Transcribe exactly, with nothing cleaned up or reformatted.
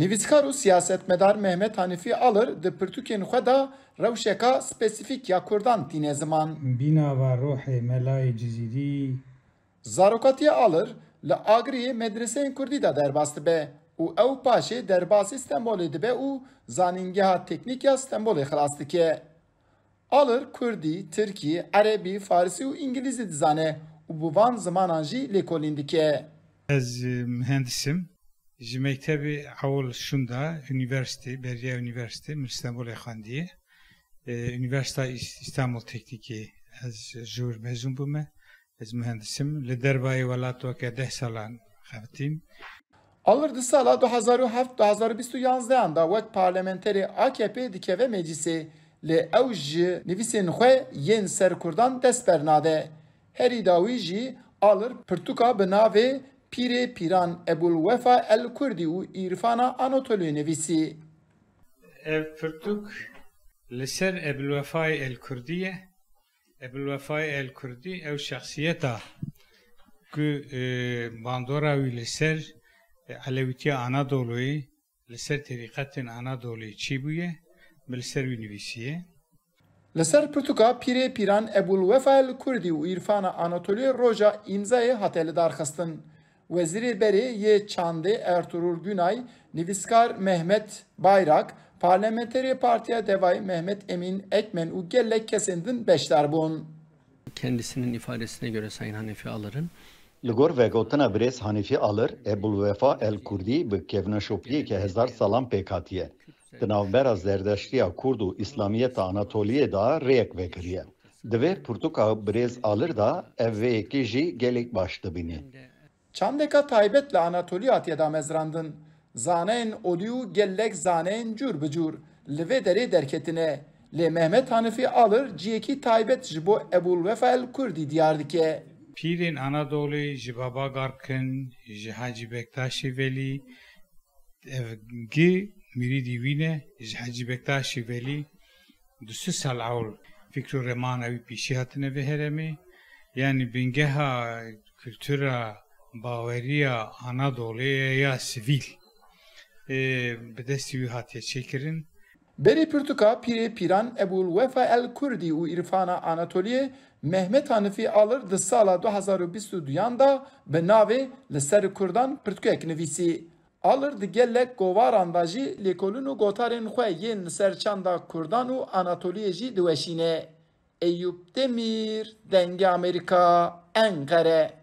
Nivîskar û siyasetmedar Mehmet Hanifî Alir di pirtûkên xwe de rewşeka spesîfîk ya Kurdan tîne ziman. Bînava ruhê Melayê Cizîrî. Zarokatiya Alir li Agiriyê medreseyên Kurdî de derbas dibe û ew paşê derbasî Stenbolê dibe û Zanîngeha Teknîk ya Stenbolê xilas dike. Alir Kurdî, Tirkî, Erebî, Farisî û Îngilîzî dizane û bi van zimanan jî lêkolîn dike. Ez, e, mühendisim. Ji mektebê ewil şûnda, unîversîtê, beriya unîversîtê, min Stenbolê xwendiye. E, Unîversîta Îs-, Îstanbul Teknîkê ez ji wir mezûn bûme. Ez mühendisim. Li dervayê welat weke deh salan xebitîm. Alir di sala du hezar û heft du hezar û bîst û yanzdehan de wek parlamenterê A K P dikeve meclîsê, lê ew ji nivîsên xwe yên ser Kurdan dest bernade. Herî dawî jî Alir pirtûka bi navê Pîrê Pîran Ebul Wefa El Kurdî û Îrfana Anatoliyê nivîsî. Ev pirtûk li ser Ebul Wefayê El Kurdî ye. Ebul Wefayê El Kurdî ew şexsiyeta ku, e, bandora wî li ser, e, Elewîtiya Anadoluyê, li ser terîqetên Anadoluyê çêbûye, bi li ser wî nivîsiye. Li ser pirtûka Pîrê Pîran Ebul Wefa El Kurdî û Îrfana Anatoliyê roja îmzayê hate lidarxistin. Wezîrê berê yê çandê Ertuğrul Günay, nivîskar Mehmet Bayrak, parlamenterê Partiya Devayê Mehmet Emîn Ekmen û gelek kesên din beşdar bûn. Kendisinin ifadesine göre Sayın Hanefi Alır'ın Li gor vegotina birêz Hanîfî Alir, Ebul Wefa El Kurdî bi kevneşopiyeke hezar salan pêk hatiye. Di navbera Zerdeştiya Kurd û Îslamiyeta Anatoliyê de rêyek vekiriye. Di vê pirtûka birêz Alir de ev vê yekê jî gelek baş dibîne. Çandeka taybet li Anatolî hatiye damezrandin. Zaneyên olî û gelek zaneyên cûr bi cûr li vê derê derketine. Lê Mehmet Hanifî Alir ciyekî taybet ji bo Ebûl Wefa el Kurdî diyar dike. Pîrên Anadolê ji Baba Garkin, ji Hacî Bektaşî Velî, ev gi mîrîdî wî ne, ji Hacî Bektaşî Velî du sed sal ewil fikr û remana wî pêşî hatine vê herêmê. Yanî bingeha kultura, baweriya Anadolê ye ya sivîl, ê, bi destî wî hatiye çêkirin. Berî pirtûka Pîrê Pîran Ebûl Wefa el Kurdî û Îrfana Anatoliyê, Mehmet Hanifî Alir di sala du hezar û bîst û duyan de bi navê Li ser Kurdan pirtûkek nivîsî. Alir di gelek govaran de jî lêkolîn û gotarên xwe yên li ser çanda Kurdan û Anatoliyê jî diweşîne. Eyûp Demîr, Dengê Amerîka, Enqere.